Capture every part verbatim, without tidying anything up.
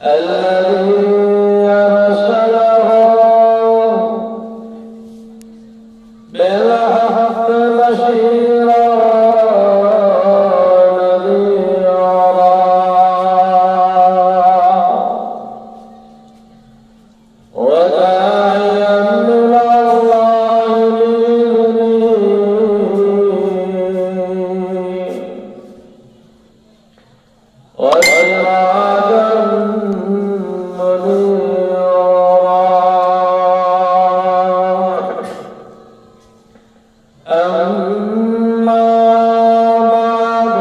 الذي أرسله بالحق بشيرا ونذيرا وداعيا إلى الله بإذنه وسراجا منيرا. أما بعد،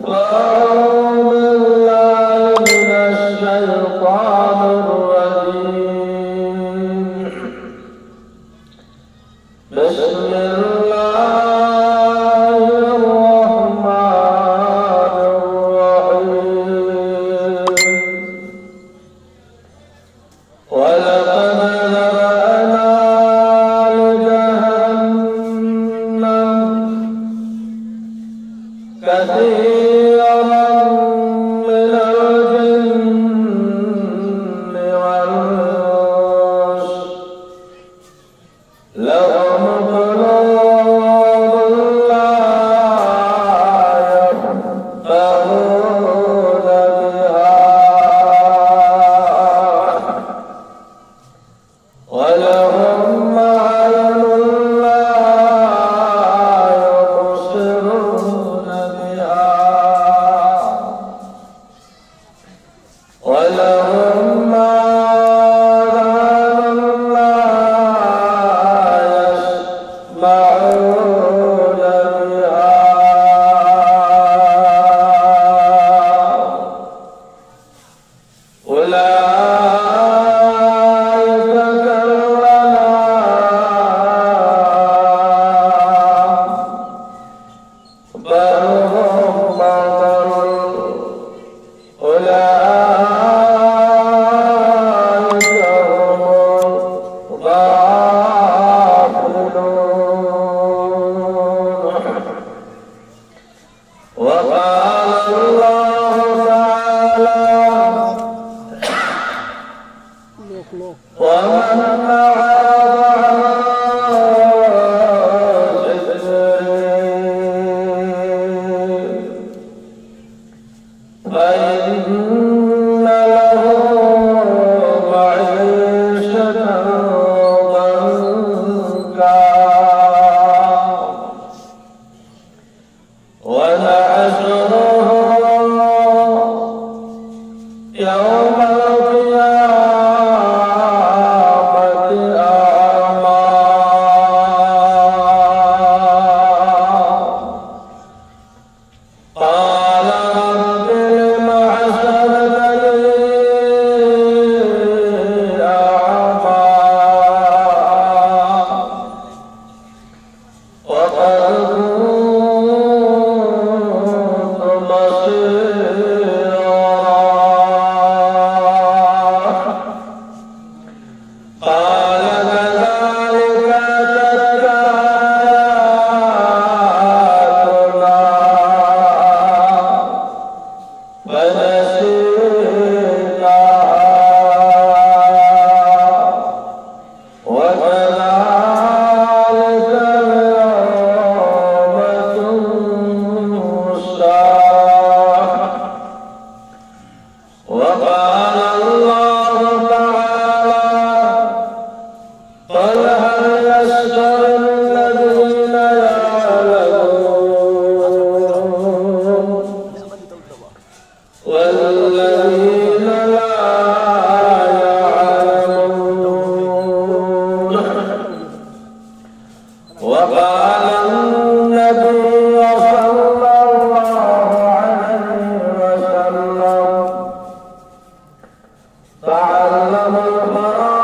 فأعوذ بالله من الشيطان الرجيم. بسم الله الرحمن الرحيم. ولقد ذرأنا لجهنم كثيرا من الجن والإنس لهم قلوب لا يفقهون بها ولهم أعين لا يبصرون بها ولهم آذان لا يسمعون بها. أولئك كالأنعام بل هم أضل. أولئك إن له معيشة ضنكا ونحشره يوم القيامة أعمى. قال رب لم حشرتني أعمى وقد كنت بصيرا. قال كذلك أتتك آياتنا فنسيتها وكذلك اليوم تنسى. وقال الله تعالى: قل هل يستوي الذين يعلمون والذين لا يعلمون؟ وقال النبي صلى الله عليه وسلم: تعلموا القرآن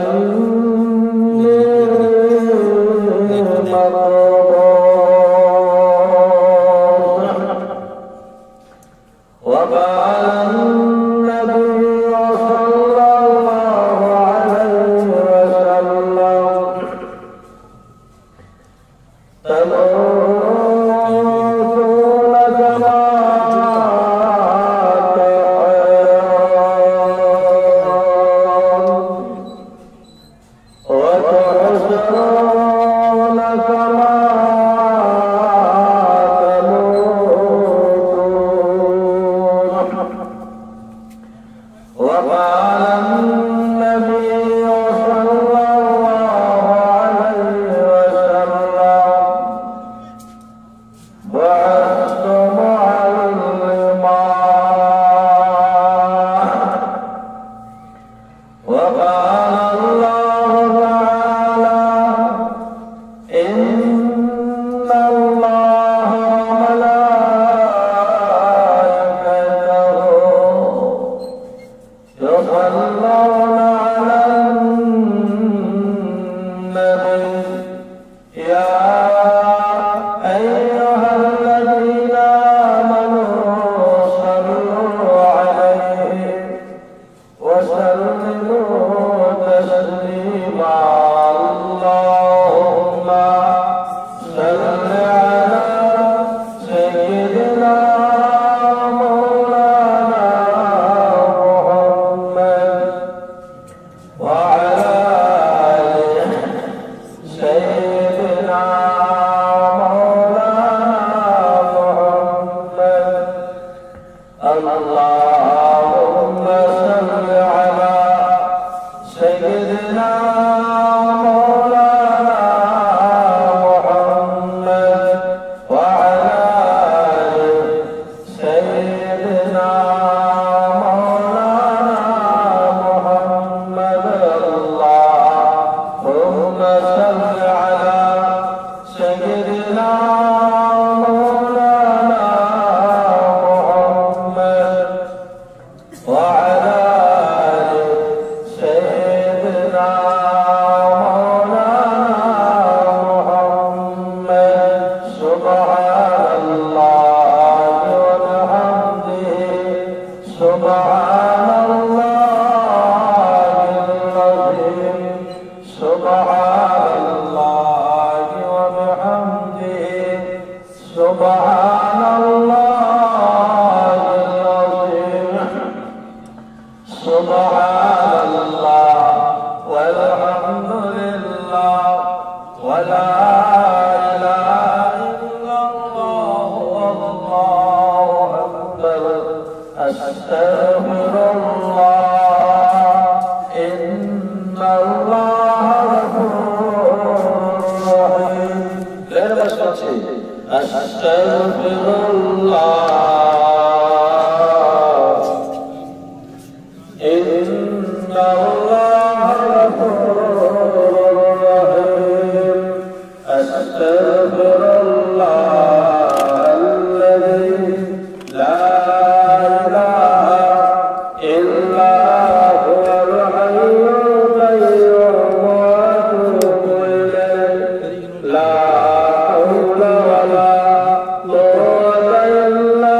فإني مقروء. وقال النبي صلى الله عليه وسلم: تموتون كما تحيون وتحشرون تحيون كما تموتون. وقال النبي صلى الله عليه وسلم: بعثت معلما. وقال الله تعالى: إن الله وملائكته يصلون على النبي، يا أيها الذين آمنوا صلوا عليه وسلموا تسليما. اللهم صل على سيدنا مولانا محمد وعلى آل سيدنا لا إله إلا الله، والله أكبر. أستغفر الله، إن الله غفور رحيم. غير مسموع شيء. أستغفر الله، إن الله غفور رحيم. أستغفر الله الذي لا إله إلا هو الحي القيوم وأتوب إليه. لا حول ولا قوة إلا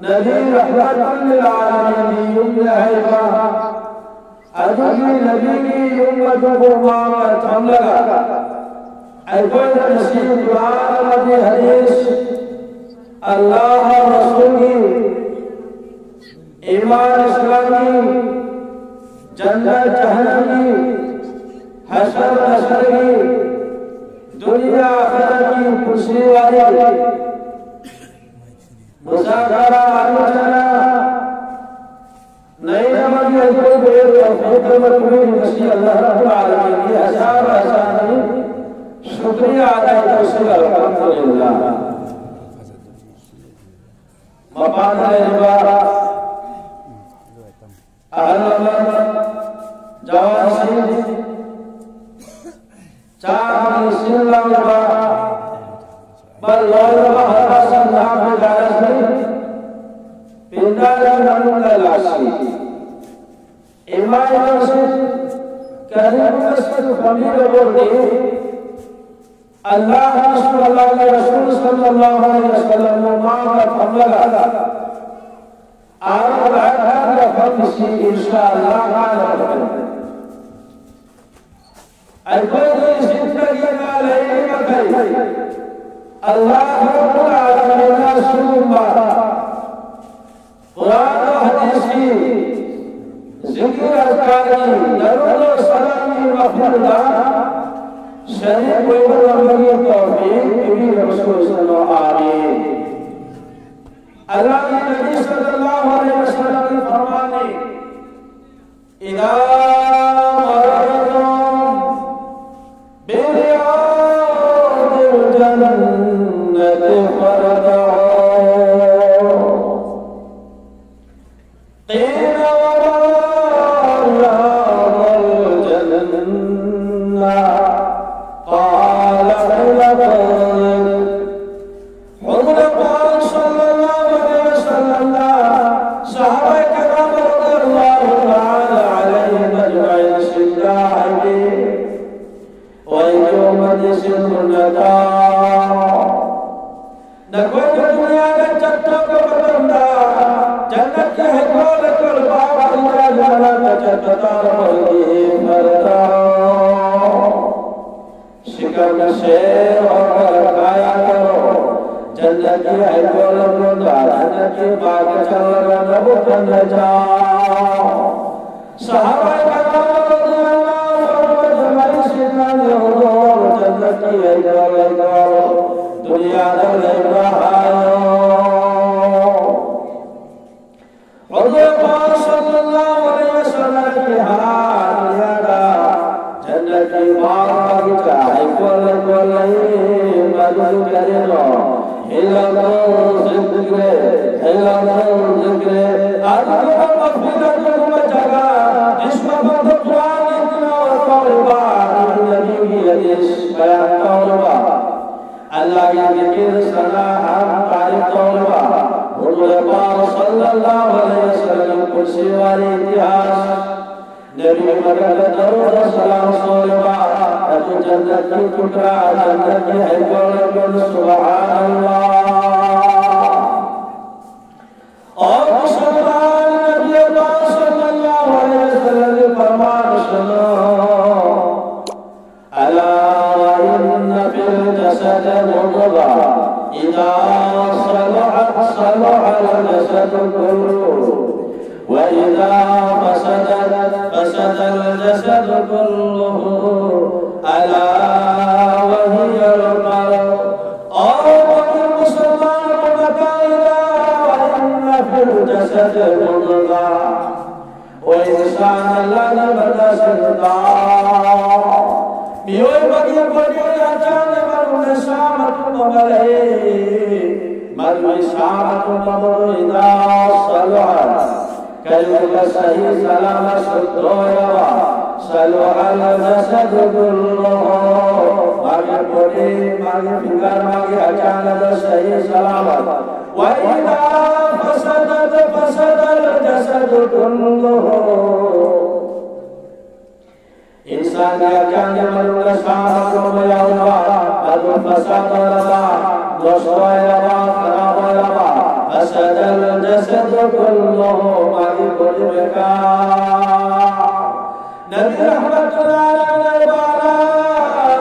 ꯅꯕꯤ ꯔꯍꯃꯠ ꯂꯤꯜ ꯑꯥꯂꯃꯤꯟꯒꯤ ꯌꯨꯝꯅꯦ ꯍꯥꯏꯕ ꯑꯗꯨꯒꯤ ꯅꯕꯤꯒꯤ ꯌꯨꯝ ꯑꯗꯨꯕꯨ ꯃꯥꯡꯗ ꯊꯝꯂꯒ ꯑꯩꯈꯣꯏꯅ ꯉꯁꯤ ꯀꯨꯔꯥꯟ ꯑꯃꯗꯤ ꯍꯗꯤꯁ, ꯑꯜꯂꯥꯍ ꯔꯁꯨꯜꯒꯤ ꯏꯃꯥꯟ ꯏꯁꯂꯥꯝꯒꯤ, ꯖꯟꯅꯠ ꯖꯍꯟꯅꯝꯒꯤ, ꯍꯁꯔ ꯅꯁꯔꯒꯤ, ꯗꯨꯅꯤꯌꯥ ꯑꯈꯔꯠꯀꯤ ꯄꯨꯟꯁꯤ ꯋꯥꯔꯤ ꯃꯨꯖꯥꯀꯔꯥ ꯑꯥꯂꯣꯆꯅꯥ ꯅꯩꯅꯕꯒꯤ ꯑꯩꯈꯣꯏꯕꯨ ꯇꯧꯐꯝ ꯄꯤꯕ ꯉꯁꯤ ꯑꯜꯂꯥꯍ ꯔꯕꯨꯜ ꯑꯥꯂꯃꯤꯟꯒꯤ ꯍꯖꯥꯔ ꯍꯖꯥꯔ ꯁꯨꯀ꯭ꯔꯤꯌꯥ ꯑꯗꯥ ꯇꯧꯁꯤ꯫ ꯑꯜꯍꯝꯗꯨꯂꯤꯜꯂꯥꯍ꯫ ꯃꯄꯥꯟꯗ ꯂꯩꯔꯤꯕ ꯑꯍꯜ ꯂꯃꯟ, ꯖꯋꯥꯟꯁꯤꯡ, ꯆꯥꯛ ꯁꯤꯜꯂꯝꯕ ꯕꯜꯂꯣꯏꯔꯕ ꯍꯔꯄꯥꯁꯤꯡ ꯅꯍꯥꯛꯄꯨ ꯗꯥꯔꯁꯅꯤ꯫ ꯄꯤꯟꯗꯥꯔ ꯃꯅꯨꯡꯗ ꯂꯥꯛꯁꯤ꯫ ꯏꯃꯥ ꯏꯄꯥꯁꯤꯡ ꯀꯔꯤꯒꯨꯝꯕ ꯁꯤꯡ ꯐꯝꯕꯤꯔꯕꯗꯤ ꯑꯜꯂꯥꯍ ꯑꯃꯁꯨꯡ ꯑꯜꯂꯥꯍꯒꯤ ꯔꯁꯨꯜ ꯁꯜꯂꯜꯂꯥꯍꯨ ꯑꯂꯩꯍꯤ ꯋꯁꯜꯂꯝ ꯃꯃꯥꯡꯗ ꯐꯝꯂꯒ ꯑꯥꯔꯣꯒ꯭ꯔꯍꯟꯗ ꯐꯝꯁꯤ ꯏꯟꯁꯥ ꯑꯜꯂꯥꯍ ꯀꯥꯟꯅꯕ ꯑꯩꯈꯣꯏꯒꯤ ꯖꯤꯟꯗꯒꯤꯗ ꯂꯩꯔꯤꯕ ꯃꯈꯩ ꯑꯜꯂꯥꯍ ꯔꯕꯨꯜ ꯑꯥꯂꯃꯤꯟꯅ ꯁꯤꯒꯨꯝꯕ ꯀꯨꯔꯥꯟ ꯍꯗꯤꯁꯀꯤ ꯖꯤꯀꯤꯔ ꯑꯖꯀꯥꯔꯒꯤ ꯗꯔꯨꯗ ꯁꯂꯥꯝꯒꯤ ꯃꯐꯝꯗ ꯁꯔꯤꯛ ꯑꯣꯏꯕ ꯉꯝꯕꯒꯤ ꯇꯧꯐꯤꯛ ꯄꯤꯕꯤꯔꯕꯁꯨ ꯑꯣꯏꯁꯅꯨ꯫ ꯑꯥꯃꯤꯟ꯫ ꯑꯜꯂꯥꯍꯒꯤ ꯅꯕꯤ ꯁꯜꯂꯜꯂꯥꯍꯨ ꯑꯂꯩꯍꯤ ꯋꯁꯜꯂꯝꯒꯤ ꯐꯔꯃꯥꯟꯅꯤ, إذا مررتم برياض الجنة فارتعوا، قيل وما رياض الجنة؟ قال حلقات. حضور پاک صلی اللہ علیہ وسلم نا صحابہ کرام رضی اللہ تعالی علیہم جنت کے باغچہ لگا نبو کھنڈ جاؤ۔ صحابہ کرام رضی اللہ عنہم اجمعین سیدنا نے حضور جنت کی ایک بار، ایک بار دنیا در ایک بار آئے۔ حضور پاک صلی اللہ علیہ وسلم کی ہاتھ یادا جنتی باغ باغیچہ ہے، کل کل مدد کرے لو، ہلا تو ذکر، ہلا تو ذکر، اذکر مغفرت کو جگہ، اس میں بہت قرآن اتنا اور قول بار نبی کی حدیث بیان قول بار۔ اللہ کی ذکر ثنا ہم قاری طور پر حضور پاک صلی اللہ علیہ وسلم قدسی والے اتہاس، نبی مدد درود و سلام سولوا، اتو جنت کی ٹکڑا، جنت کی ہے گوڑ گوڑ، سبحان اللہ۔ اور مسلمان، نبی پاک صلی اللہ علیہ وسلم کے فرمان سنو، ألا وإن في الجسد مضغة، إذا صلحت صلح الجسد كله، وإذا فسدت فسد الجسد كله، ألا وهي القلب۔ اور مسلمان کو بتائے، ألا وإن في الجسد مضغة، و انسان اللہ نے بندہ سے بتا، میوئے بگی بگی اچان مرو نشامت مبلے، مرو نشامت مبلے، اذا صلحت، کلمہ صحیح سلامت شد و یوا، صلح الجسد كله، مگی بوڈی، مگی فنگر، مگی اچان صحیح سلامت۔ وإذا فسدت فسد الجسد كله۔ انسان یا جان ملوک سامت کو میا ہوا، ملوک فساد لگا، دوستو لگا، خراب لگا، فسد الجسد كله، مالی کل بکا۔ نبی رحمت اللہ علیہ نے بالا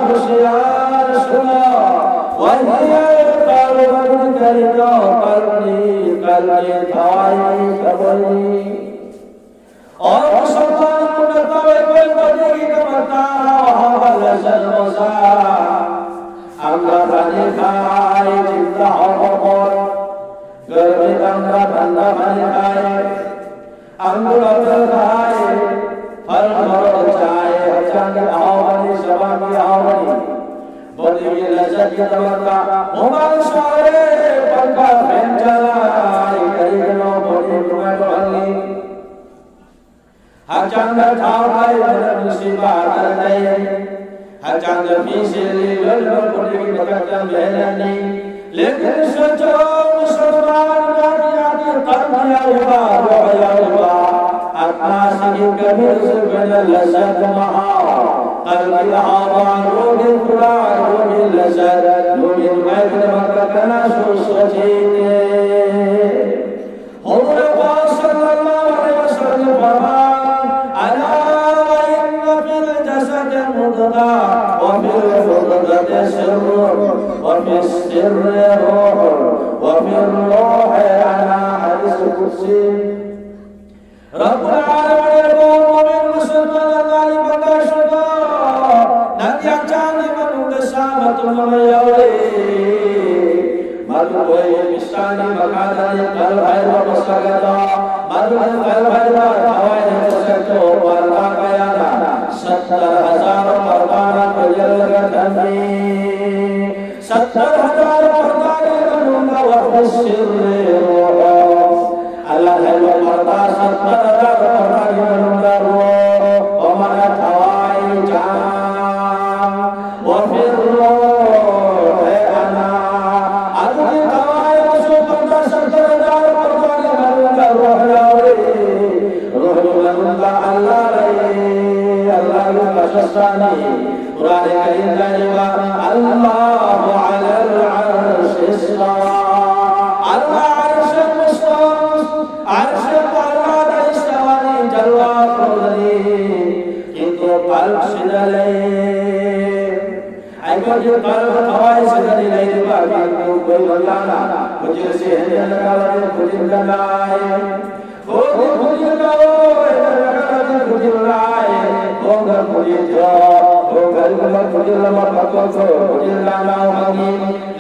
ہوشیار سنا، وہی قالوا ꯀꯔꯤꯅꯣ ꯀꯜꯕꯤ, ꯀꯜꯕꯤ ꯊꯋꯥꯏ ꯊꯃꯣꯏꯅꯤ꯫ ꯑꯣ ꯃꯨꯁꯜꯃꯥꯟ ꯄꯨꯟꯅ ꯇꯧꯏ ꯀꯣꯏ ꯄꯗꯤꯒꯤ ꯀꯃꯇꯥ ꯍꯕꯂ ꯁꯜꯃꯁꯥ꯫ ꯑꯝꯅ ꯐꯅꯤ ꯈꯥꯏ ꯆꯤꯟꯇ ꯍꯣ ꯍꯣ ꯍꯣ꯫ ꯒꯔꯃꯤ ꯇꯝꯅ ꯊꯟꯗ ꯐꯅꯤ ꯈꯥꯏ꯫ ꯑꯪꯒꯨꯔ ꯐꯜ ꯊꯥꯏ, ꯐꯜ ꯐꯔꯣꯜ ꯆꯥꯏ, ꯍꯛꯆꯥꯡꯒꯤ ꯑꯍꯥꯎꯕꯅꯤ, ꯁꯕꯥꯟꯒꯤ ꯑꯍꯥꯎꯕꯅꯤ꯫ ꯕꯣꯗꯤꯒꯤ ꯂꯖꯠꯀꯤꯗꯃꯛꯇ ꯍꯨꯃꯥꯡ ꯁꯧꯔꯦ, ꯄꯪꯈꯥ ꯐꯦꯟ ꯆꯂꯥꯏ, ꯀꯔꯤꯒꯤꯅꯣ ꯕꯣꯗꯤ ꯅꯨꯡꯉꯥꯏꯕ ꯐꯪꯉꯤ? ꯍꯛꯆꯥꯡꯗ ꯊꯥꯎ ꯇꯩꯕꯅ ꯅꯨꯡꯁꯤꯕ ꯇꯔ ꯇꯩ꯫ ꯍꯛꯆꯥꯡꯗ ꯐꯤ ꯁꯦꯠꯂꯤ, ꯂꯣꯏꯅꯃꯛ ꯈꯨꯗꯤꯡꯒꯤ ꯃꯊꯛꯇ ꯃꯦꯍꯅꯠꯅꯤ꯫ ꯂꯦꯀꯤꯟ ꯁꯣꯆꯣ, ꯃꯨꯁꯜꯃꯥꯟ ꯃꯥꯒꯤ ꯌꯥꯒꯤ ꯀꯜꯕ ꯌꯥꯎꯔꯤꯕ, ꯔꯣꯍ ꯌꯥꯎꯔꯤꯕ, ꯑꯥꯠꯃꯥꯁꯤꯒꯤ ꯀꯃꯤ ꯑꯁꯤ ꯑꯩꯈꯣꯏꯅ ꯂꯖꯠ ꯃꯍꯥꯎ, ꯀꯜꯕꯒꯤ ꯑꯍꯥꯎꯕ, ꯔꯣꯍꯒꯤ ꯈꯨꯔꯥ, ꯔꯣꯍꯒꯤ ꯂꯖꯠ, ꯔꯣꯍꯒꯤ ꯅꯨꯡꯉꯥꯏꯕꯒꯤꯗꯃꯛꯇ ꯀꯅꯥꯁꯨ ꯁꯣꯆꯤꯗꯦ꯫ حضور پاک صلی اللہ علیہ وسلم فرمان، ألا وإن في الجسد مضغة، وفي المضغة سر، وفي السر روح، وفي الروح أنا. حدیث قدسی۔ رب العالمین کو مومن مسلمان اللہ نے بندہ شدہ، نبی اچانک من دشامت من یوری۔ مردم کوئی مشتانی مکانانی قلب ہے وہ مستقدا۔ مردم قلب ہے وہ ہوائی مستقدا پردا گیا نا۔ ستر ہزار پردانا کو جل گتنی۔ ستر ہزار پردانی منگا وفی السر روح۔ اللہ ہے وہ پردا ستر ہزار پردانی منگا روح۔ ومن تھوائی جان۔ وفي الروح أنا. ادنی قواعد سو پندہ ستر ہزار پردانی منگا روح لاوی۔ روح منگا اللہ لئی۔ اللہ لئی پشستانی۔ قرآن کریم جانبا، الله على العرش استوى. اللہ ꯀꯥꯂꯗꯤ ꯈꯨꯖꯤꯟꯗꯅꯥꯏ꯫ ꯍꯣꯡꯒꯤ ꯈꯨꯖꯤꯟꯗꯣ ꯀꯥꯂꯗꯤ ꯈꯨꯖꯤꯟꯂꯥꯏ꯫ ꯍꯣꯡꯒ ꯈꯨꯖꯤꯟꯗꯣ, ꯍꯣꯡꯒ ꯈꯨꯖꯤꯟ ꯑꯃ ꯄꯥꯊꯣꯛꯈꯣ, ꯈꯨꯖꯤꯟ ꯂꯥꯅꯥꯎ ꯍꯪꯉꯤ꯫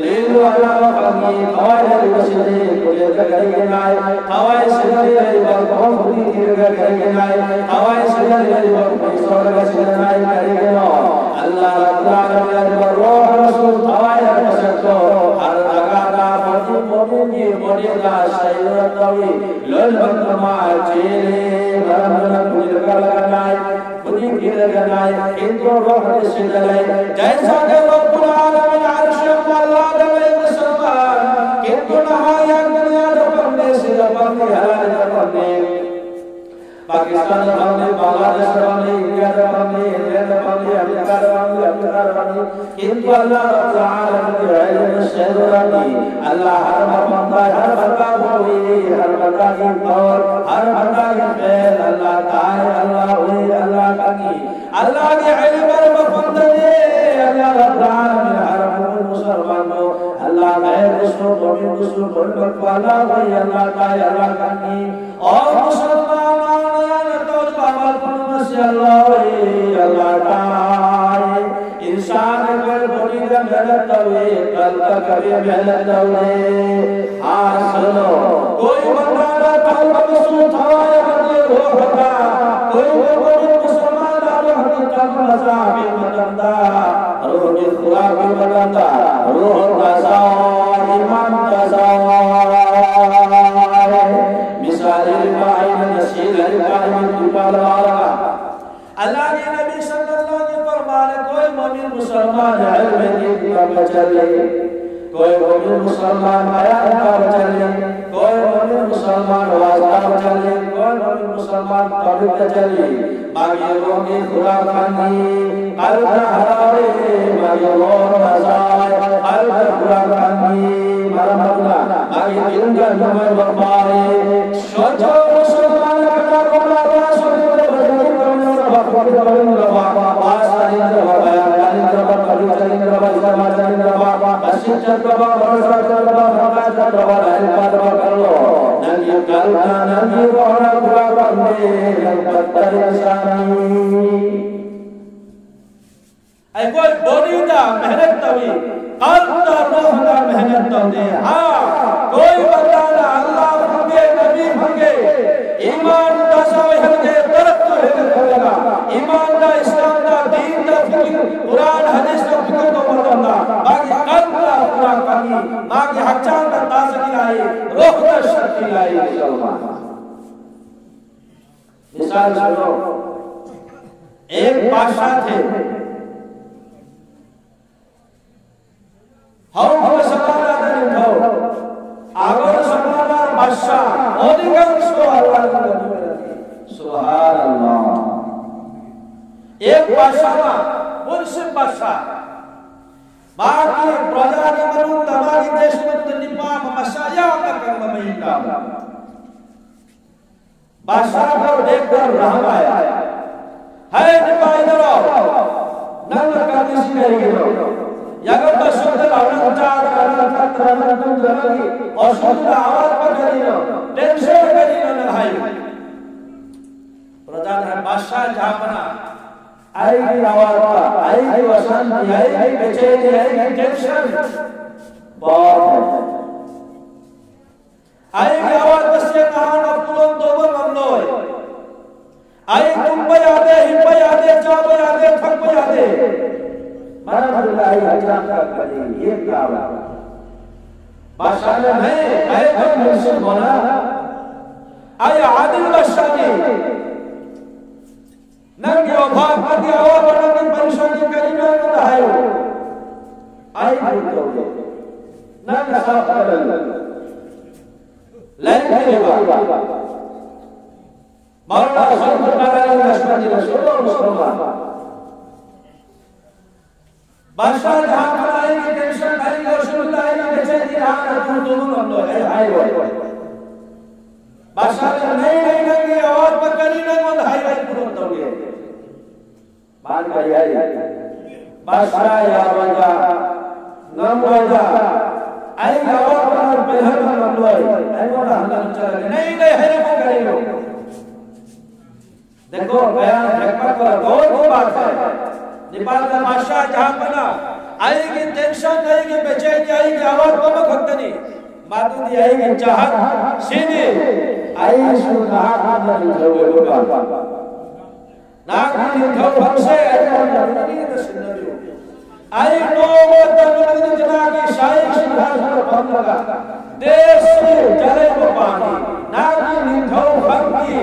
ꯂꯤꯂꯨ ꯑꯅꯥꯕ ꯐꯪꯉꯤ꯫ ꯊꯋꯥꯏ ꯂꯩꯔꯤꯕꯁꯤꯗꯤ ꯈꯨꯖꯤꯟꯗ ꯀꯔꯤꯒꯤ ꯅꯥꯏ? ꯊꯋꯥꯏꯁꯤꯗ ꯂꯩꯔꯤꯕ ꯈꯣꯡ ꯈꯨꯖꯤꯟ ꯊꯤꯔꯒ ꯀꯔꯤꯒꯤ ꯅꯥꯏ? ꯊꯋꯥꯏꯁꯤꯗ ꯂꯩꯔꯤꯕ ꯈꯨꯖꯤꯟ ꯁꯣꯔꯒ ꯁꯤꯗ ꯅꯥꯏ ꯀꯔꯤꯒꯤꯅꯣ? ꯑꯜꯂꯥꯍ ꯔꯕꯨꯜ ꯑꯥꯂꯃꯤꯟ ꯍꯥꯏꯔꯤꯕ ꯔꯣꯍ ꯑꯃꯁꯨꯡ ꯊꯋꯥꯏ ꯍꯥꯏꯕ ꯃꯁꯛꯇꯣ ꯍꯔ ꯖꯒꯥꯗ ꯃꯣꯃꯤꯟ ꯃꯣꯃꯤꯟꯒꯤ ꯕꯣꯗꯤꯗ ꯁꯩꯔꯨꯔ ꯇꯧꯏ꯫ ꯂꯣꯏꯅꯃꯛ ꯃꯥ ꯆꯦꯜꯂꯤ꯫ ꯃꯔꯝꯗꯨꯅ ꯈꯨꯖꯤꯟ ꯀꯛꯂꯒ ꯅꯥꯏ꯫ ꯈꯨꯗꯤꯡꯒꯤ ꯂꯩꯒꯅꯥꯏ, ꯏꯟꯗ꯭ꯔꯣ ꯔꯣꯍꯅ ꯁꯤꯗꯂꯩ꯫ ꯖꯩꯁꯥ ꯀꯦ ꯔꯕꯨꯜ ꯑꯥꯂꯃꯤꯟ ꯑꯔꯁ ꯑꯜꯂꯥꯍ ꯗ ꯂꯩ ꯃꯨꯁꯜꯃꯥꯟ, ꯀꯤꯟꯇꯨ ꯅꯍꯥꯌꯥ ꯗꯨꯅꯤꯌꯥ ꯗ ꯐꯝꯅꯦ, ꯁꯤꯗ ꯐꯝꯅꯦ, ꯍꯂꯥꯂ ꯗ ꯐꯝꯅꯦ꯫ ꯄꯥꯀꯤꯁꯇꯥꯟ ꯗ ꯐꯝꯅꯦ, ꯕꯪꯒ꯭ꯂꯥꯗꯦꯁ ꯗ ꯐꯝꯅꯦ, ꯏꯟꯗꯤꯌꯥ ꯗ ꯐꯝꯅꯦ, ꯏꯪꯂꯦꯟꯗ ꯐꯝꯅꯦ, ꯑꯃꯦꯔꯤꯀꯥ ꯗ ꯐꯝꯅꯦ, ꯑꯐ꯭ꯔꯤꯀꯥ ꯗ ꯐꯝꯅꯦ꯫ ꯀꯤꯟꯇꯨ ꯑꯜꯂꯥꯍ ꯔꯕꯨꯜ ꯑꯥꯂꯃꯤꯟ ꯒꯤ ꯏꯜꯃ ꯁꯦꯗꯨꯔꯅꯤ꯫ ꯑꯜꯂꯥꯍ ꯍꯔ ꯃꯐꯝꯗ, ꯍꯔ ꯕꯟꯗꯥ ꯕꯨ ꯎꯏ, ꯍꯔ ꯕꯟꯗꯥ ꯒꯤ ꯄꯥꯋꯔ, ꯍꯔ ꯕꯟꯗꯥ ꯒꯤ ꯐꯦꯜ, ꯑꯜꯂꯥꯍ ꯇꯥꯏ, ꯑꯜꯂꯥꯍ ꯎꯏ, ꯑꯜꯂꯥꯍ ꯈꯪꯉꯤ꯫ ꯑꯜꯂꯥꯍ ꯒꯤ ꯏꯜꯃ ꯃꯐꯝꯗꯅꯦ ꯑꯜꯂꯥꯍ ꯔꯕꯨꯜ ꯑꯥꯂꯃꯤꯟ ꯍꯔ ꯃꯨꯃꯤꯟ ꯃꯨꯁꯜꯃꯥꯟ ꯕꯨ, ꯑꯜꯂꯥꯍ ꯒꯩꯔ ꯃꯨꯁꯂꯤꯝ ꯃꯨꯃꯤꯟ ꯃꯨꯁꯂꯤꯝ ꯂꯣꯏꯅꯃꯛꯄꯨ ꯑꯜꯂꯥꯍ ꯎꯏ, ꯑꯜꯂꯥꯍ ꯇꯥꯏ, ꯑꯜꯂꯥꯍ ꯈꯪꯉꯤ꯫ ꯑꯣ ꯃꯨꯁꯜꯃꯥꯟ ꯅꯥꯅ ꯇꯧꯕ ꯑꯃꯜ ꯄꯨꯝꯅꯃꯛꯁꯤ ꯑꯜꯂꯥꯍ ꯎꯏ, ꯑꯜꯂꯥꯍ ꯇꯥꯏ꯫ इंसान कोई बॉडी का मेहनत तवे, कल का कभी मेहनत तवे। हाँ सुनो, कोई बंदा ना कल का मसूद हवाया बंदे रोह होता, कोई बंदा मुसलमान ना रोह की कल मजा भी बदलता, रोह की खुराक भी बदलता, रोह का सवाल, ईमान का सवाल। मिसाल रिफाई में नसील रिफाई में दुकान वाला अल्लाह के नबी सल्लल्लाहु अलैहि वसल्लम ने फरमाया, कोई मोमिन मुसलमान इल्म दीन का बचा ले, कोई मोमिन मुसलमान बयान का बचा ले, कोई मोमिन मुसलमान वास्ता बचा ले, कोई मोमिन मुसलमान पवित्र चले, मागे रोगी खुदा खानी, कल का हरावे, मागे रोग नजाए, कल का खुदा खानी, मरमना, मागे जिंदा नमर बपाए, ꯅꯪꯒꯤ ꯀꯜꯅ ꯅꯪꯒꯤ ꯔꯣꯍꯅ ꯄꯨꯔꯥ ꯄꯟꯗꯦ, ꯅꯪ ꯐꯠꯇꯔꯤꯕ ꯏꯁꯥꯅꯤ꯫ ꯑꯩꯈꯣꯏ ꯕꯣꯗꯤꯗ ꯃꯦꯍꯅꯠ ꯇꯧꯏ, ꯀꯜꯗ ꯔꯣꯍꯗ ꯃꯦꯍꯅꯠ ꯇꯧꯗꯦ꯫ ꯍꯥ, ꯀꯣꯏ ꯕꯟꯗꯥꯅ ꯑꯜꯂꯥꯍ ꯐꯪꯒꯦ, ꯅꯕꯤ ꯐꯪꯒꯦ, ꯏꯃꯥꯟ ꯇꯥꯖꯥ ꯑꯣꯏꯍꯟꯒꯦ, ꯇꯔꯛꯀꯤ ꯑꯣꯏꯍꯟꯒꯦ ꯈꯜꯂꯒ, ꯏꯃꯥꯟꯗ, ꯏꯁꯂꯥꯝꯗ, ꯗꯤꯟꯗ ꯐꯤꯀꯤꯔ, ꯀꯨꯔꯥꯟ ꯍꯗꯤꯁꯇ ꯐꯤꯀꯤꯔ ꯇꯧꯕ ꯃꯇꯝꯗ, ꯃꯥꯒꯤ ꯀꯜꯗ ꯄꯨꯔꯥ ꯀꯜꯂꯤ, ꯃꯥꯒꯤ ꯍꯛꯆꯥꯡꯗ ꯇꯥꯖꯒꯤ ꯂꯥꯛꯏ, ꯔꯣꯍꯗ ꯁꯛꯇꯤ ꯂꯥꯛꯏ, ꯃꯨꯁꯜꯃꯥꯟ꯫ मिसाल सुनो, एक बादशाह थे, हौ हौ समाना दरिंदौ, आगो समाना बादशाह, अधिकांश को अल्लाह की नबी। सुभान अल्लाह। एक बादशाह, मुंसिफ बादशाह, बाकी प्रजा ने मनु तमारी देश में तो निपा ममसा या का कर्म में इंदा। बादशाह को देखकर रहम आया। है निपा, इधर आओ। नंग का किसी नहीं गिरो। यागम बसुद्ध लावना उचार करना खतरा ना तुम जनगी। और शुद्ध आवाज पर करी लो। टेंशन करी लो ना भाई। प्रधान है बादशाह जहाँ बना। आएगी आवाज पर, आएगी अशांति, आएगी बेचैनी, आएगी टेंशन। बहुत है। Ai gawa tasya kahan apulon dobo mamnoy. Ai tumba yade, himba yade, chaba yade, thakba yade. Mana bula ai ajam ka kali, ye kawa. Basha ne nahi, ai kam musul bona. Ai adil basha ne. Nang yo bhag mati awa bana ni parisani kari na na hayo. Ai bhul to. Nang sa paran. Lain ke ba. Mara sa paran na sa ni na so so ma. Basha jahan paran ni tension ai ko shuru ai na ke ni ha na tu tu no no ai ai. Basha ne nahi nahi nahi awa pakari na ko hai hai puro to ye. Ban bayai. Basha ya wajah. Ngam wajah. ꯑꯩꯒꯤ ꯑꯋꯥꯕ ꯄꯦꯜꯍꯟꯕ ꯉꯝꯂꯣꯏ, ꯑꯩꯉꯣꯟꯗ ꯍꯪꯒꯅꯨ ꯆꯠꯂꯒꯦ꯫ ꯅꯩ ꯅꯩ ꯍꯥꯏꯔꯛꯄ ꯀꯔꯤꯅꯣ? देखो, बयान हिकमत और गौर की बात है। नेपाल का बादशाह जहाँ बना, ꯑꯩꯒꯤ tension, ꯑꯩꯒꯤ बेचैनी, ꯑꯩꯒꯤ ꯑꯋꯥꯕ ꯑꯃꯈꯛꯇꯅꯤ꯫ ꯃꯗꯨꯗꯤ ꯑꯩꯒꯤ ꯆꯥꯍꯛ ꯁꯤꯅꯤ꯫ ꯑꯩ ꯁꯨ ꯅꯍꯥꯛ ꯍꯥꯟꯅ ꯅꯤꯡꯊꯧ ꯑꯣꯏꯕ ꯄꯥꯝꯃꯤ꯫ ꯅꯍꯥꯛꯀꯤ ꯅꯤꯡꯊꯧ ꯐꯝꯁꯦ ꯑꯩꯉꯣꯟꯗ ꯄꯤꯔꯤꯕ ꯁꯤꯟꯅꯕꯤꯌꯨ꯫ ꯑꯩ ꯅꯣꯡꯃꯇ ꯅꯨꯃꯤꯠ ꯀꯅꯥꯒꯤ ꯁꯥꯍꯤ ꯁꯤꯡꯍꯥꯁꯅꯗ ꯐꯝꯂꯒ ꯗꯦꯁꯀꯤ ꯆꯂꯩꯕ ꯄꯥꯝꯃꯤ꯫ ꯅꯍꯥꯛꯀꯤ ꯅꯤꯡꯊꯧ ꯐꯝꯒꯤ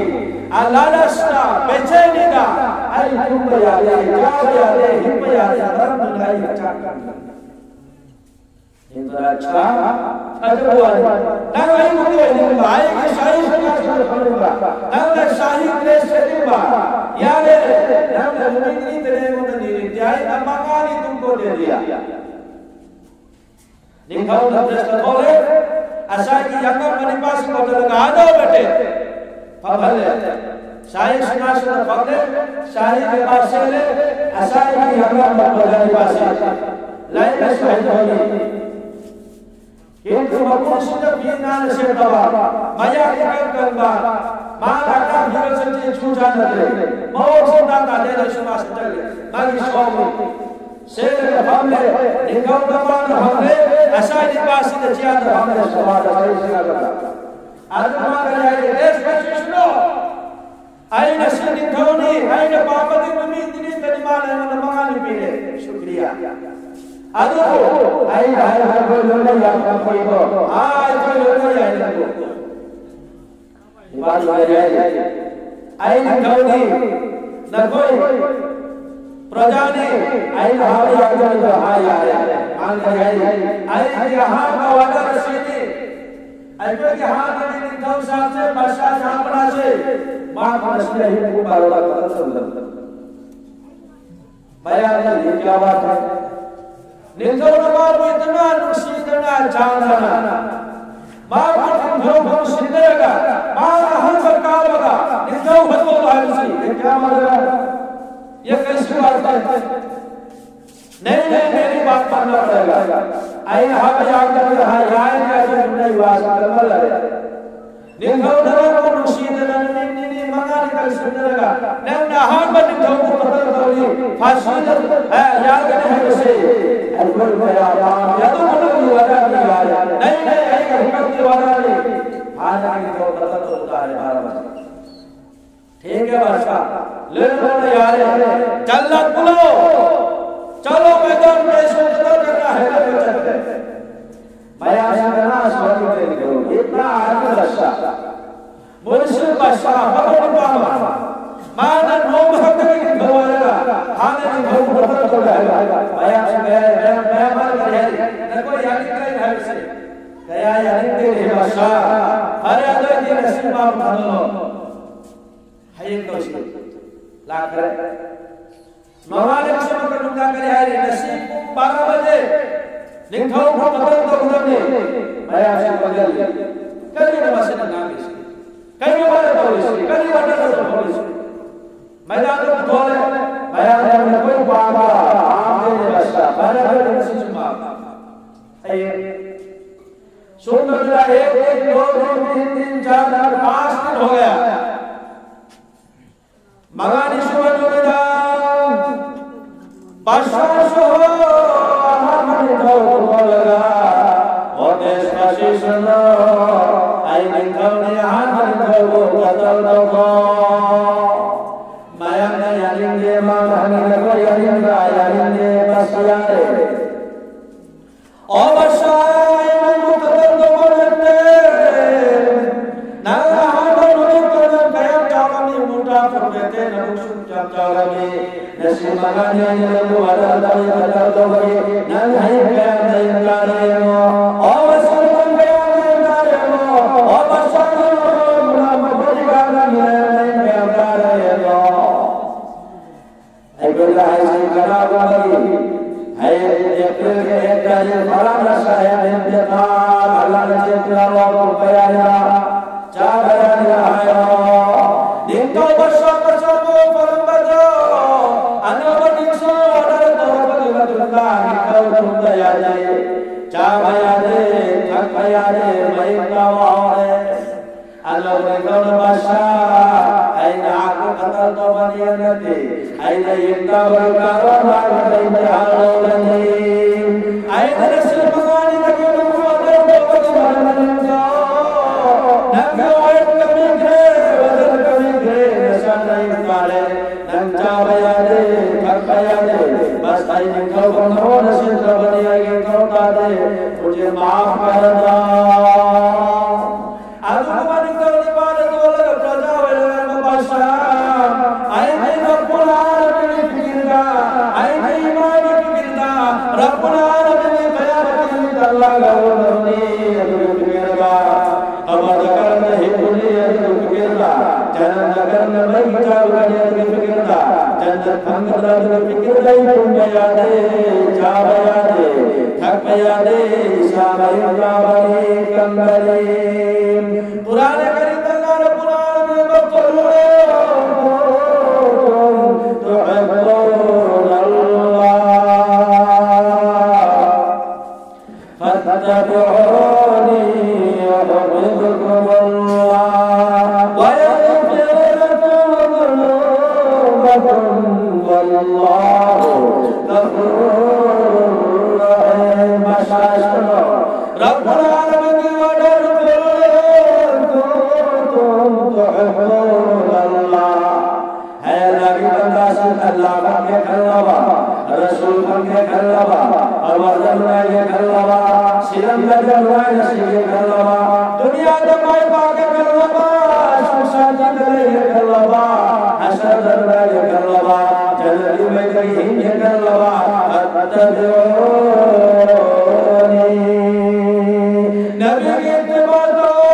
ꯑ ꯂꯥꯂꯁꯇ, ꯕꯦꯆꯦꯅꯤꯗ ꯑꯩ ꯇꯨꯝꯕ ꯌꯥꯗꯦ, ꯆꯥꯕ ꯌꯥꯗꯦ, ꯍꯤꯞꯄ ꯌꯥꯗꯦ, ꯃꯔꯝꯗꯨꯅ ꯑꯩ ꯍꯛꯆꯥꯡ ꯀꯟꯕ ꯅꯤꯡꯊꯧꯅ ꯊꯥꯖꯕ ꯋꯥꯅꯤ꯫ ꯅꯪ ꯑꯩꯕꯨ ꯑꯣꯏꯅꯤꯡꯕ, ꯑꯩꯒꯤ ꯁꯥꯍꯤ ꯁꯤꯡꯍꯥꯁꯅꯗ ꯐꯝꯅꯤꯡꯕ, ꯅꯪꯅ ꯁꯥꯍꯤ dress ꯁꯦꯠꯅꯤꯡꯕ, ꯌꯥꯔꯦ, ꯅꯪꯅ ꯅꯨꯃꯤꯠ ꯅꯤꯅꯤꯗ ꯑꯩꯉꯣꯟꯗ ꯅꯤꯔꯤꯗꯤ ꯑꯩꯅ ꯃꯉꯥꯅꯤ ꯇꯨꯝꯕ ꯂꯦꯞꯄ ꯌꯥꯏ꯫ ꯅꯤꯡꯊꯧꯅ dress ꯂꯧꯊꯣꯛꯂꯦ, ꯉꯁꯥꯏꯒꯤ ꯌꯥꯡꯉꯝꯕ ꯅꯤꯄꯥꯁꯤꯡ ꯀꯧꯊꯔꯒ, "आ जाओ बेटे", ꯐꯝꯍꯜꯂꯦ꯫ ꯁꯥꯍꯤ ꯁꯤꯡꯍꯥꯁꯅꯗ ꯐꯝꯂꯦ, ꯁꯥꯍꯤ ꯂꯤꯕꯥꯁ ꯁꯦꯠꯂꯦ, ꯉꯁꯥꯏꯒꯤ ꯌꯥꯡꯉꯝꯕ ꯄ꯭ꯔꯖꯥ ꯅꯤꯄꯥꯁꯤ ꯂꯥꯏꯔꯤꯛ ꯂꯥꯏꯁꯨ ꯍꯩꯇꯕꯅꯤ꯫ ꯀꯤꯟꯇꯨ ꯃꯄꯨꯟꯁꯤꯗ ꯐꯤ ꯅꯥꯟꯅ ꯁꯦꯠꯇꯕ, ꯃꯌꯥ ꯏꯀꯪ ꯀꯪꯕ, ꯃꯥꯅ ꯀꯥꯡ ꯐꯤꯕꯝꯁꯤꯡꯁꯤ ꯏꯆꯨ ꯆꯥꯟꯅꯗ꯭ꯔꯦ, ꯃꯑꯣꯡꯁꯤ ꯅꯥꯟ ꯇꯥꯗꯦ, ꯂꯩꯁꯨ ꯃꯥꯁꯤ ꯆꯠꯂꯦ, ꯃꯥꯒꯤ ꯁꯣꯝꯅꯤ꯫ ꯁꯦꯠꯂꯒ ꯐꯝꯂꯦ, ꯅꯤꯡꯊꯧ ꯃꯃꯥꯡꯗ ꯐꯝꯂꯦ, ꯉꯁꯥꯏ ꯅꯤꯄꯥꯁꯤꯅ ꯆꯤꯌꯥꯗ ꯐꯝꯂꯦ, ꯁꯣꯐꯥꯗ ꯋꯥꯔꯤ ꯁꯥꯟꯅꯕꯗ꯫ ꯑꯗꯨ ꯃꯥ ꯀꯔꯤ ꯍꯥꯏꯒꯦ? ꯔꯦꯁ ꯄꯤꯁꯤꯁꯅꯨ꯫ ꯑꯩꯅ ꯁꯤ ꯅꯤꯡꯊꯧꯅꯤ, ꯑꯩꯅ ꯄꯥꯝꯕꯗꯤ ꯅꯨꯃꯤꯠ ꯅꯤꯅꯤꯗꯅꯤ ꯃꯥꯅ ꯑꯩꯉꯣꯟꯗ ꯃꯉꯥꯅꯤ ꯄꯤꯔꯦ꯫ ꯁꯨꯀ꯭ꯔꯤꯌꯥ꯫ ꯑꯗꯨꯕꯨ ꯑꯩꯅ ꯍꯥꯏꯕ ꯑꯩꯈꯣꯏ ꯂꯣꯏꯅ ꯌꯥꯝ ꯐꯩꯀꯣ꯫ ꯑꯥ, ꯑꯩꯈꯣꯏ ꯂꯣꯏꯅ ꯌꯥꯏ ꯅꯪꯕꯨ꯫ ꯏꯃꯥ ꯂꯣꯏꯅ ꯌꯥꯏ꯫ ꯑꯩ ꯅꯤꯡꯊꯧꯅꯤ, ꯅꯈꯣꯏ ꯄ꯭ꯔꯖꯥꯅꯤ, ꯑꯩꯅ ꯍꯥꯏꯕ ꯌꯥꯒꯗꯕꯗꯣ ꯍꯥꯏ ꯌꯥꯔꯦ꯫ ꯃꯥꯅ ꯀꯔꯤ ꯍꯥꯏꯔꯤ? ꯑꯩꯒꯤ ꯑꯍꯥꯟꯕ ꯋꯥꯅꯔꯁꯤꯅꯤ꯫ ꯑꯩꯈꯣꯏꯒꯤ ꯍꯥꯟꯅꯒꯤ ꯅꯤꯡꯊꯧ ꯁꯥꯁꯦ, ꯕꯥꯗꯁꯥ ꯁꯍꯥꯄꯅꯥꯁꯦ, ꯃꯍꯥꯛ ꯉꯁꯤ ꯑꯍꯤꯡ ꯄꯨꯡ ꯕꯥꯔꯣꯗ ꯀꯛꯊꯠꯆꯕꯗ ꯃꯌꯥꯝꯅ ꯌꯦꯡ ꯌꯥꯕ ꯅꯤꯡꯊꯧꯅ ꯃꯥꯕꯨ ꯏꯇꯅ ꯅꯨꯡꯁꯤꯗꯅ ꯆꯥꯟꯗꯅ ꯃꯥꯕꯨ ꯅꯤꯡꯊꯧ ꯐꯝ ꯁꯤꯟꯅꯔꯒ ꯃꯥꯅ ꯑꯍꯥꯟꯕ ꯀꯥꯕꯒ ꯅꯤꯡꯊꯧ ꯐꯝ ꯍꯥꯏꯕꯁꯤ ꯌꯦꯡ ꯌꯥꯕ ꯌꯦꯡ ꯀꯩꯁꯨ ꯋꯥꯠꯇꯦ꯫ नहीं, नहीं, मेरी बात मानना पड़ेगा। ꯑꯩꯅ ꯍꯥꯏꯕ ꯌꯥꯒꯗꯕꯗ ꯍꯥꯏ, ꯌꯥꯏ, ꯌꯥꯏ, ꯅꯪ ꯋꯥꯁꯤ ꯀꯟꯃꯜꯂꯦ꯫ ꯅꯤꯡꯊꯧ ꯅꯔꯥꯏꯕꯛ ꯅꯨꯡꯁꯤꯗꯅ ꯅꯨꯃꯤꯠ ꯅꯤꯅꯤ ꯃꯉꯥꯅꯤ ꯀꯟꯁꯤꯟꯅꯔꯒ ꯅꯪꯅ ꯑꯍꯥꯟꯕ ꯅꯤꯡꯊꯧꯕꯨ ꯀꯇꯜ ꯇꯧꯔꯤ, ꯐꯥꯁꯤꯗ, ꯑ, ꯌꯥꯒꯅꯤ ꯍꯥꯏꯕꯁꯤ ꯑꯩꯈꯣꯏ ꯀꯌꯥ ꯄꯥꯝꯃꯤ꯫ ꯑꯗꯨꯕꯨ ꯅꯪꯒꯤ ꯋꯥꯔꯥꯅꯤ ꯌꯥꯔꯦ꯫ ꯅꯩꯅ ꯑꯩꯒ ꯍꯤꯃꯛꯀꯤ ꯋꯥꯔꯥꯅꯤ꯫ ꯍꯥꯟꯅ ꯅꯤꯡꯊꯧ ꯀꯇꯜ ꯇꯧ ꯇꯥꯔꯦ ꯃꯔꯝ ꯑꯁꯤꯅ꯫ ठीक है बादशाह, ले लो ना यार, जल्लाद बुलाओ, चलो मैदान में इसको कत्ल करना है, ले लो चलते हैं। मैं आपसे कहना, सॉरी, इतना आदमी बादशाह, मुर्शिद बादशाह, बबन बाबा, माना नौ भाग के भगवान का, हाने नहीं भगवान को तो है। मैं आपसे कह रहा हूं, मैं, मैं मार कर है, न कोई याद नहीं है उसे। गया यानी तेरे बादशाह, अरे अल्लाह की नसीब माफ कर लो। ꯍꯌꯦꯡ ꯇꯧꯁꯤ꯫ ꯂꯥꯛꯈ꯭ꯔꯦ꯫ ꯃꯃꯥꯅ ꯀꯁꯇꯃꯔ ꯅꯨꯡꯗꯥꯡ ꯀꯔꯤ ꯍꯥꯏꯔꯤ? ꯉꯁꯤ ꯄꯨꯡ ꯕꯥꯔꯣ ꯕꯖꯦ ꯅꯤꯡꯊꯧ ꯀꯇꯜ ꯇꯧꯒꯗꯕꯅꯤ꯫ ꯃꯌꯥꯝꯁꯤ ꯄꯪꯒꯜꯂꯤ꯫ ꯀꯔꯤꯅꯣ ꯃꯁꯤꯅ ꯉꯥꯡꯂꯤꯁꯤ? ꯀꯔꯤ ꯋꯥꯔ ꯇꯧꯔꯤꯁꯤ? ꯀꯔꯤ ꯋꯥꯔ ꯇꯧꯔꯤꯁꯤ? ꯃꯌꯥꯝꯗ ꯄꯨꯊꯣꯛꯑꯦ꯫ ꯃꯌꯥꯝꯅ ꯅꯈꯣꯏ ꯄꯥꯝꯕ ꯄꯥꯝꯗꯦꯅꯦ ꯃꯁꯤꯗ꯫ ꯃꯔꯝ ꯑꯗꯨꯅ ꯁꯤꯁꯨ ꯄꯥꯝ꯫ ꯍꯌꯦꯡ ꯁꯨꯝ ꯇꯧꯗꯅ एक एक दो दो तीन तीन चार चार पांच दिन हो गया। ꯃꯉꯥꯅꯤ ꯁꯨꯕ ꯅꯨꯃꯤꯗꯥꯡ ꯕꯥꯁꯥꯁꯨ ꯑꯍꯥꯟꯕ ꯅꯤꯡꯊꯧ ꯊꯣꯛꯂꯒ ꯑꯣꯇꯦꯁ ꯃꯁꯤꯁꯅꯨ ꯑꯩ ꯅꯤꯡꯊꯧꯅꯤ ꯑꯍꯥꯟꯕ ꯅꯤꯡꯊꯧꯕꯨ ꯀꯇꯜ ꯇꯧꯕ꯫ ꯃꯌꯥꯝꯅ ꯌꯥꯅꯤꯡꯗꯦ, ꯃꯥꯅ ꯍꯪꯉꯤꯕ ꯌꯥꯅꯤꯡꯕ꯭ꯔꯥ? ꯌꯥꯅꯤꯡꯗꯦ, ꯃꯁꯤ ꯌꯥꯔꯦ꯫ ꯑꯣ ꯕꯥꯁꯥ, ꯑꯩ ꯅꯪꯕꯨ ꯀꯇꯜ ꯇꯧꯕ ꯅꯠꯇꯦ꯫ ꯅꯪ ꯑꯍꯥꯟꯕ ꯅꯨꯃꯤꯠꯇꯨ ꯅꯪ ꯀꯌꯥꯝ ꯆꯥꯎꯔꯝꯃꯤ, ꯃꯨꯇꯥ ꯐꯨꯔꯕꯦꯇꯦ, ꯅꯕꯨꯛꯁꯨ ꯀꯌꯥꯝ ꯆꯥꯎꯔꯝꯃꯤ꯫ ꯉꯁꯤ ꯃꯉꯥꯅꯤ ꯑꯩꯅ ꯅꯪꯕꯨ ꯑꯗꯥ ꯇꯧꯏ, ꯀꯇꯜ ꯇꯧꯕꯒꯤ ꯅꯪ ꯍꯌꯦꯡ ꯀꯌꯥꯝ ꯂꯩ ꯇꯥꯔꯦ ꯌꯦꯡꯉꯣ꯫ ꯑꯣ ꯕꯥꯁꯥ, ꯅꯪ ꯀꯌꯥꯝ ꯂꯩ ꯇꯥꯔꯦ ꯌꯦꯡꯉꯣ꯫ ꯑꯣ ꯕꯥꯁꯥ, ꯅꯪ ꯃꯈꯣꯏꯒꯤ ꯀꯥꯟꯅ ꯃꯤꯅ ꯅꯪ ꯀꯌꯥꯝ ꯇꯥꯔꯦ ꯌꯦꯡꯉꯣ꯫ ꯑꯩꯈꯣꯏꯗ ꯍꯥꯏꯁꯤ ꯀꯅꯥꯒꯨꯝꯕꯒꯤ ꯍꯌꯦꯡ ꯑꯦꯄ꯭ꯔꯤꯜꯒꯤ एक तारीख ꯐꯔꯥꯅ ꯁꯥꯍꯦꯕ ꯏꯟꯇꯤꯈꯥꯕ ꯑꯜꯂꯥꯍꯅ ꯆꯦꯠꯇꯨꯅ ꯂꯧꯔꯛꯄ ꯌꯥꯏꯅ ꯆꯥꯕ ꯌꯥꯏꯅ ꯍꯥꯏꯌꯣ꯫ ꯅꯤꯡꯊꯧ ꯕꯥꯁꯥ ꯃꯆꯥꯕꯨ ꯐꯔꯝꯕꯗꯣ ꯑꯅꯧꯕ ꯅꯤꯡꯁꯤꯡ ꯑꯣꯔꯗꯔ ꯇꯧꯔꯛꯄꯒꯤ ꯃꯇꯨꯡꯗ ꯅꯤꯡꯊꯧ ꯊꯨꯝꯗ ꯌꯥꯗꯦ꯫ ꯑꯜꯂꯥꯍꯨ ꯑꯛꯕꯔ ꯕꯥꯁꯥ, ꯑꯩꯅ ꯍꯥꯠꯄ ꯀꯇꯜ ꯇꯧꯕ ꯅꯤꯌꯠ ꯅꯠꯇꯦ꯫ ꯑꯩꯅ ꯏꯟꯇꯥꯕꯒꯤ ꯀꯥꯔꯣꯕꯥꯔꯗ ꯏꯝꯇꯤꯍꯥꯟ ꯂꯧꯕꯅꯤ꯫ ꯑꯩꯅ ꯅꯁꯤꯕ ꯃꯉꯥꯅꯤ ꯅꯪꯒꯤ ꯅꯨꯡ ꯑꯣꯔꯗꯔ ꯇꯧꯕꯒꯤ ꯃꯔꯝ ꯑꯗꯨ ꯅꯪꯒꯤ ꯋꯦꯠ ꯀꯃꯤꯈ꯭ꯔꯦ, ꯋꯖꯟ ꯀꯃꯤꯈ꯭ꯔꯦ, ꯅꯁꯥ ꯅꯌꯨꯡ ꯇꯥꯔꯦ꯫ ꯅꯪ ꯆꯥꯕ ꯌꯥꯗꯦ, ꯊꯛꯄ ꯌꯥꯗꯦ꯫ ꯕꯁ ꯑꯩ ꯅꯤꯡꯊꯧ ꯐꯝ ꯅꯉꯣꯟꯗ ꯁꯤꯟꯈ꯭ꯔꯕꯅꯤ, ꯑꯩꯒꯤ ꯅꯤꯡꯊꯧ ꯇꯥꯗꯦ꯫ ꯃꯨꯖꯦ ꯃꯥꯐ ꯀꯔ ꯗꯣ꯫ ꯑꯗꯨꯒꯨꯝꯕ ꯅꯤꯡꯊꯧ ꯅꯤꯄꯥꯗ ꯇꯣꯜꯂꯒ ꯄ꯭ꯔꯖꯥ ꯑꯣꯏꯔꯒ ꯃꯄꯥꯁꯥ, ꯑꯩꯒꯤ ꯔꯕꯨꯜ ꯑꯥꯂꯃꯤꯟꯒꯤ ꯐꯤꯀꯤꯔꯗ, ꯑꯩꯒꯤ ꯏꯃꯥꯒꯤ ꯐꯤꯀꯤꯔꯗ, ꯔꯕꯨꯜ ꯑꯥꯂꯃꯤꯟꯒꯤ ꯀꯌꯥꯃꯠꯀꯤ ꯅꯨꯃꯤꯠ ꯑꯜꯂꯥꯍꯒ ꯎꯅꯔꯅꯤ ꯑꯗꯨꯒꯤ ꯐꯤꯀꯤꯔꯗ, ꯀꯕꯔꯗ ꯀꯔꯝꯅ ꯍꯤꯞꯄꯨꯅꯤ ꯑꯗꯨꯒꯤ ꯐꯤꯀꯤꯔꯗ, ꯖꯍꯟꯅꯝꯗ ꯀꯔꯝꯅ ꯃꯩ ꯆꯥꯔꯨꯒꯅꯤ ꯑꯗꯨꯒꯤ ꯐꯤꯀꯤꯔꯗ, ꯖꯟꯅꯠ ꯐꯪꯒꯗ꯭ꯔꯥ ꯑꯗꯨꯒꯤ ꯐꯤꯀꯤꯔꯗ ꯑꯩ ꯇꯨꯝꯕ ꯌꯥꯗꯦ, ꯆꯥꯕ ꯌꯥꯗꯦ, ꯊꯛꯄ ꯌꯥꯗꯦ, ꯏꯁꯥ ꯃꯌꯨꯡ ꯀꯥꯕꯅꯤ, ꯀꯪꯕꯅꯤ꯫ ꯀꯨꯔꯥꯟ ꯀꯔꯤꯝꯗ ꯑꯜꯂꯥꯍ ꯔꯕꯨꯜ ꯑꯥꯂꯃꯤꯟꯅ ꯃꯈꯣꯜ ꯇꯨꯍꯤꯕꯨꯅ ꯑꯜꯂꯥꯍ فاتبعوني يحببكم الله ويغفر لكم ذنوبكم والله غفور رحيم. বাদশাহ শোনো, রব্বুল আলামিন কি অর্ডার করলেন? কুনতুম তুহিব্বুনাল্লাহ। ہے اللہ کی بندہ، صرف اللہ بن کے کھڑا ہوا، رسول بن کے کھڑا ہوا، اور وزن بنا کے کھڑا ہوا، سلم لگن بنا کے سیدھے کھڑا ہوا، دنیا کے مائے پا کے کھڑا ہوا، شمشاد کے لے کے کھڑا ہوا، حشر بنا کے کھڑا ہوا، جنتی میں کہیں کے کھڑا ہوا، اتبعونی۔ نبی کی اتباع کرو،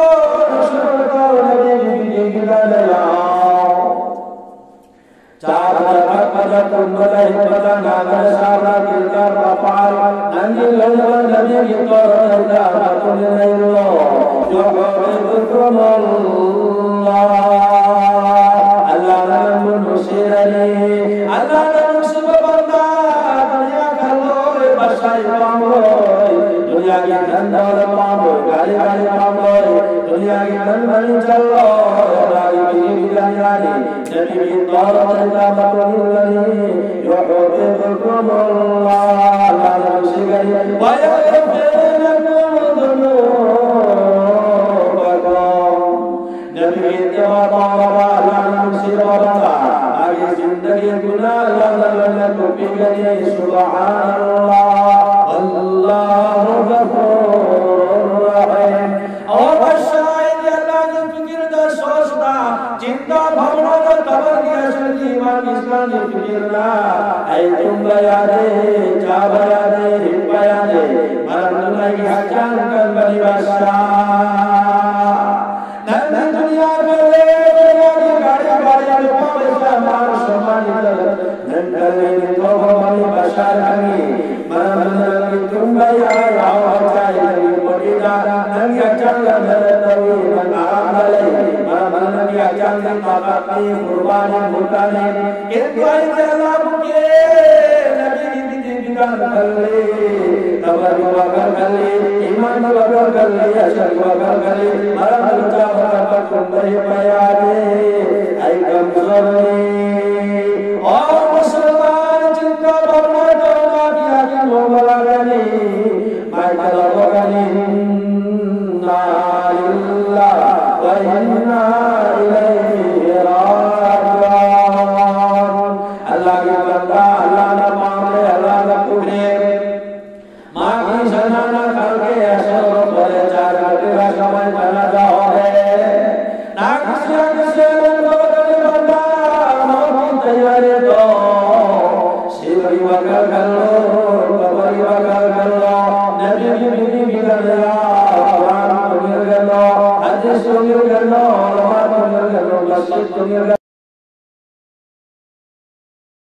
رسول کرو، نبی کی پیچھے کی لائن لاؤ۔ چار طرف پدا تمبل ہے پدا ناگر سارا کردار پاپار ننگی لوگ نبی کی طور پر دعوت نہیں لو۔ جو حبیب تم اللہ، اللہ نام نصیرنی، اللہ نام نصیب بندہ، دنیا کھلو، بس ꯅꯪꯒꯤ ꯃꯔꯤ ꯆꯠꯂꯣ, ꯅꯪꯒꯤ ꯃꯔꯤ ꯆꯠꯂꯣ꯫ يحببكم الله، ويغفر لكم ذنوبكم. ꯅꯕꯤꯒꯤ ꯏꯠꯇꯤꯕꯥ ꯇꯧꯔꯕ, ꯑꯜꯂꯥꯍꯅ ꯅꯨꯡꯁꯤꯔꯕ, ꯃꯥꯒꯤ ꯖꯤꯟꯗꯒꯤ ꯒꯨꯅꯥꯍ ꯑꯜꯂꯥꯍꯅ ꯂꯣꯏꯅ ꯀꯣꯛꯄꯤꯒꯅꯤ꯫ ꯁꯨꯕꯍꯥꯅꯜꯂꯥꯍ, ꯋꯜꯂꯥꯍꯨ ꯒꯐꯨꯔꯨꯔ ꯔꯍꯤꯝ꯫ ꯑꯣ ꯕꯁꯥ, ꯑꯩꯗꯤ ꯑꯜꯂꯥꯍꯒꯤ ꯐꯤꯀꯤꯔꯗ, ꯁꯣꯆꯗ, ꯆꯤꯟꯇꯥ ꯚꯥꯕꯅꯥꯗ ꯇꯧꯔꯒꯦ, ꯑꯁꯜꯒꯤ ꯏꯃꯥꯟ ꯏꯁꯂꯥꯝꯒꯤ ꯐꯤꯀꯤꯔꯗ꯫ ꯑꯩ ꯇꯨꯝꯕ ꯌꯥꯗꯦ, ꯆꯥꯕ ꯌꯥꯗꯦ, ꯍꯤꯞꯄ ꯌꯥꯗꯦ꯫ ꯃꯔꯝ ꯑꯗꯨꯅ ꯑꯩꯒꯤ ꯍꯛꯆꯥꯡ ꯀꯟꯕꯅꯤ ꯕꯁꯥ꯫ ꯅꯪꯗꯤ ꯗꯨꯅꯤꯌꯥ ꯀꯜꯂꯦ, ꯗꯨꯅꯤꯌꯥꯒꯤ ꯒꯥꯔꯤ, ꯒꯥꯔꯤ, ꯂꯨꯄꯥ ꯄꯩꯁꯥ, ꯃꯥꯜ ꯁꯝꯄꯥꯟ ꯏꯖꯠ, ꯅꯪ ꯀꯜꯂꯦ, ꯅꯤꯡꯊꯧ ꯐꯝꯕꯅꯤ ꯕꯁꯥ ꯈꯪꯉꯤ꯫ ꯃꯔꯝ ꯑꯗꯨꯅ ꯅꯪꯗꯤ ꯇꯨꯝꯕ ꯌꯥꯏ, ꯑꯍꯥꯎꯕ ꯆꯥꯏ, ꯅꯪꯒꯤ ꯕꯣꯗꯤꯗ, ꯅꯪꯒꯤ ꯍꯛꯆꯥꯡꯗ ꯃꯦꯍꯅꯠ ꯇꯧꯏ, ꯅꯪ ꯑꯔꯥꯝꯗ ꯂꯩ꯫ ꯃꯔꯝ ꯑꯗꯨꯅ ꯅꯪꯒꯤ ꯍꯛꯆꯥꯡꯗꯤ ꯇꯥꯀꯠꯅꯤ, ꯀꯨꯔꯕꯥꯅꯤ, ꯃꯨꯔꯀꯥꯅꯤ꯫ ꯀꯤꯟꯇꯨ ꯑꯩꯗꯤ ꯑꯜꯂꯥꯍꯕꯨ ꯀꯤꯌꯦ, ꯅꯕꯤꯒꯤ ꯐꯤꯀꯤꯔ ꯈꯜꯂꯤ, ꯀꯕꯔꯒꯤ ꯋꯥꯈꯜ ꯈꯜꯂꯤ, ꯏꯃꯥꯟꯒꯤ ꯋꯥꯈꯜ ꯈꯜꯂꯤ, ꯑꯁꯜꯒꯤ ꯋꯥꯈꯜ ꯈꯜꯂꯤ꯫ ꯃꯔꯝ ꯑꯗꯨꯅ ꯆꯥꯕ ꯊꯛꯄ ꯇꯨꯝꯕ ꯍꯤꯞꯄ ꯌꯥꯗꯦ꯫ ꯑꯩ ꯀꯝꯖꯣꯔꯅꯤ꯫ ꯑꯣ ꯃꯨꯁꯜꯃꯥꯟ, ꯆꯤꯟꯇꯥ ꯚꯥꯕꯅꯥ ꯇꯧꯕ ꯌꯥꯗꯦ, ꯅꯣꯡꯃ ꯂꯥꯛꯀꯅꯤ꯫ ꯃꯥꯏꯀꯩ ꯂꯧꯊꯣꯛꯀꯅꯤ꯫ إنا لله وإنا إليه راجعون. ꯑꯜꯂꯥꯍꯒꯤ ꯕꯟꯗꯥ, ꯑꯜꯂꯥꯍꯅ ꯄꯥꯝꯃꯦ, ꯑꯜꯂꯥꯍꯅ ꯄꯨꯔꯦ꯫ माँ की ज़नाना करके ऐसे और बोले, चार घंटे का समय चला जाओ है। ना किसी ना किसी अल्लाह को बदलने बंदा, मौत की तैयारी तो। सिर की वकल कर लो, कबर की वकल कर लो, नबी की बीवी भी कर लो, कुरान को मिल कर लो, हदीस को मिल कर लो, उलमा को मिल कर लो, मस्जिद को मिल कर लो।